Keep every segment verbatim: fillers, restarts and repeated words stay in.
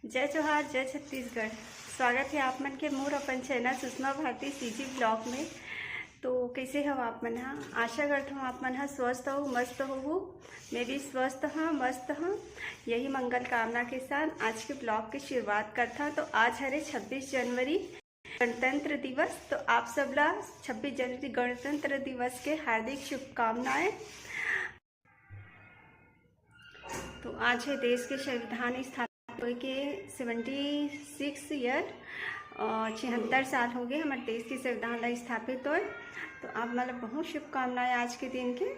जय जोहार, जय छत्तीसगढ़। स्वागत हे आप मन के मोर अपन चैनल सुषमा भारती सीजी ब्लॉग में। तो कइसे हव आप मन ह? आशा करत हव आप मन ह स्वस्थ हो, मस्त हो। मैं भी स्वस्थ हाँ, मस्त हाँ। यही मंगल कामना के साथ आज के ब्लॉग के शुरुआत करत हव। तो आज हरे छब्बीस जनवरी, गणतंत्र दिवस। तो आप सब ला छब्बीस जनवरी गणतंत्र दिवस के हार्दिक शुभकामनाएं। तो आज हे देश के संविधान स्थापित होए के सेवेंटी सिक्स ईयर, छिहत्तर साल हो गए हमारे देश के संविधान ला स्थापित होए। तो आप मन ला बहुत शुभकामनाएं आज के दिन के।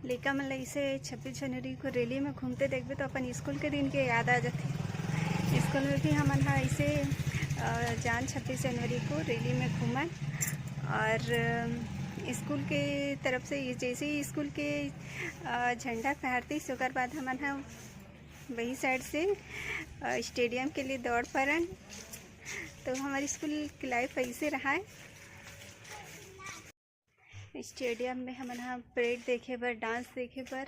लइका मन ला इसे छब्बीस जनवरी को रैली में घूमते देखबे तो अपन स्कूल के दिन के याद आ जाथे। स्कूल में भी हमन हा इसे, अ, जान छब्बीस जनवरी को रैली में घूमन और, अ, स्कूल के तरफ से ये जैसे ही स्कूल के, अ, झंडा फहरतीस ओकर बाद हमन हा वही साइड से, अ, स्टेडियम के लिए दौड़ परन। तो हमारी स्कूल की लाइफ ऐसे रहा है। स्टेडियम में हमन ह परेड देखे बर, डांस देखे बर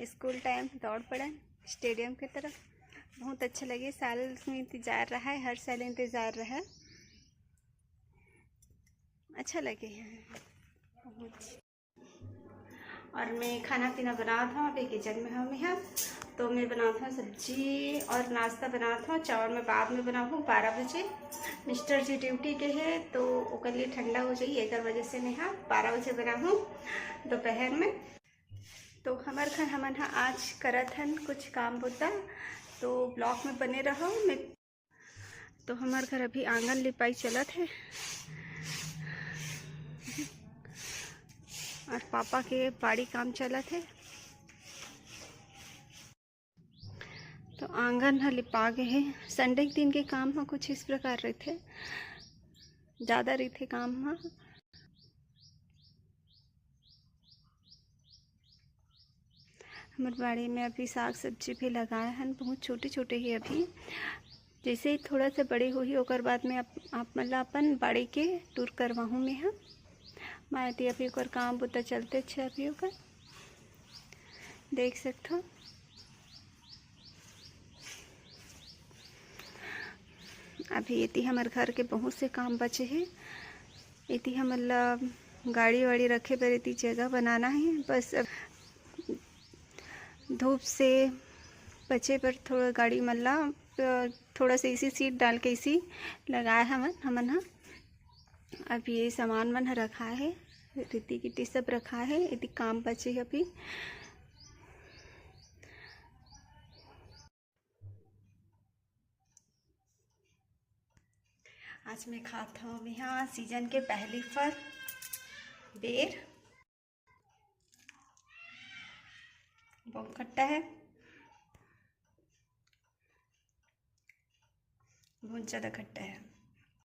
स्कूल टाइम दौड़ पड़न स्टेडियम के तरफ। बहुत अच्छा लगे, साल में इंतजार रहा है, हर साल इंतजार रहा है, अच्छा लगे है बहुत। और मैं खाना पीना बनात हूँ, अभी किचन में हूँ मैं। तो मैं बनात हूँ सब्जी और नाश्ता बनात हूँ। चावल मैं बाद में बनाहूँ बारह बजे, मिस्टर जी ड्यूटी के है तो ओकर लिए ठंडा हो जाई, एकर वजह से मैं हा बारह बजे बनाहूँ दोपहर में। तो हमार घर हमन हा आज करत हन कुछ काम बुता, तो ब्लॉग में बने रहो। मैं तो हमार घर अभी आंगन लिपाई चलत है और पापा के बाड़ी काम चलत है। तो आंगन ह लिपा गे हे। संडे के दिन के काम ह कुछ इस प्रकार रहिथे, ज़्यादा रहिथे काम ह। हमर बाड़ी में अभी साग सब्जी भी लगाए हन, बहुत छोटे छोटे ही अभी। जैसे ही थोड़ा सा बड़े होही, ओकर बाद में आप, आप मन ला अपन बाड़ी के टूर करवाहूँ मैं ह। माँ एती अभी ओकर काम बुता चलते छे, अभी ओकर देख सकथो। अभी एती हमर घर के बहुत से काम बचे हे। एती हमन ला गाड़ी वाड़ी रखे बर एती जगह बनाना हे। बस अब धूप से बचे बर थोड़ा गाड़ी मन ला, अ, थोड़ा सा इसी सीट डाल के इसी लगाए हमन, हमन ह। अब ये सामान मन ह रखा हे, रीति गिट्टी सब रखा हे, एती काम बचे हे अभी। आज मैं खात हूँ यहाँ सीजन के पहली फल, बेर। बहुत खट्टा है, बहुत ज़्यादा खट्टा है।